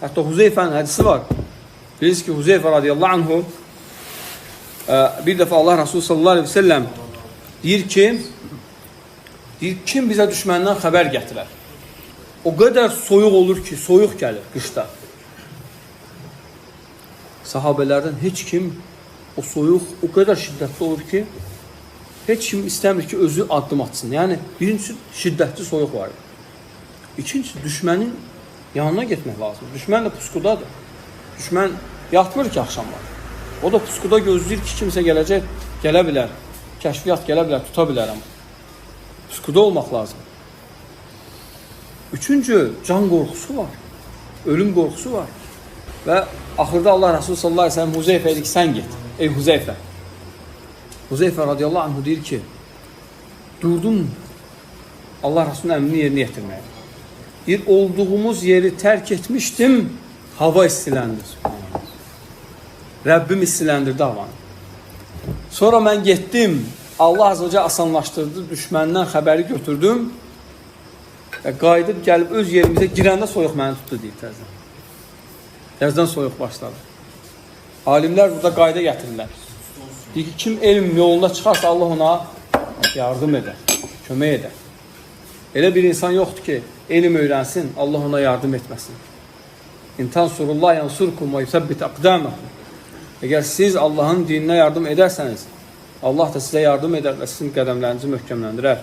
Hətta Huzeyfənin hədisi var. Bilirsiniz ki, Huzeyfə radiyallahu anhu bir dəfə Allah Resulü sallallahu aleyhi ve sellem deyir ki, kim bizə düşməndən xəbər gətirər? O qədər soyuq olur ki, soyuq gəlir qışda. Sahabələrdən heç kim o soyuq o qədər şiddətli olur ki, heç kim istəmir ki, özü addım atsın. Yəni, birincisi, şiddətli soyuq var. İkincisi, düşmənin yanına getmək lazımdır. Düşmən də puskudadır. Düşmən yatmır ki, axşamlar. O da puskuda gözləyir ki, kimsə gələcək, gələ bilər. Kəşfiyyat gələ bilər, tuta bilər amma. Puskuda olmaq lazım. Üçüncü, can qorxusu var. Ölüm qorxusu var. Və axırda Allah Resulü sallallahu aleyhi ve sellem Huzeyfə dedi ki, sən get. Ey Huzeyfə. Huzeyfə radiyallahu anhu deyir ki, durdum Allah Resulünün əmrini yerinə yetirməyə. Deyir, olduğumuz yeri tərk etmişdim, hava istiləndi. Rəbbim istiləndirdi havanı. Sonra mən getdim, Allah azə və cəllə asanlaşdırdı, düşməndən xəbəri götürdüm və qayıdıb gəlib öz yerimizə girəndə soyuq məni tutdu, deyir təzədən. Təzədən soyuq başladı. Alimlər burada qayda gətirirlər. Deyir ki, kim elm yolunda çıxarsa Allah ona yardım edər, kömək edər. Elə bir insan yoxdur ki, elm öyrənsin, Allah ona yardım etməsin. İn tansurullah yansurkum və yusabbit aqdamakum. Əgər siz Allahın dininə yardım edərsəniz, Allah da sizə yardım edər və sizin qədəmlərinizi möhkəmləndirər.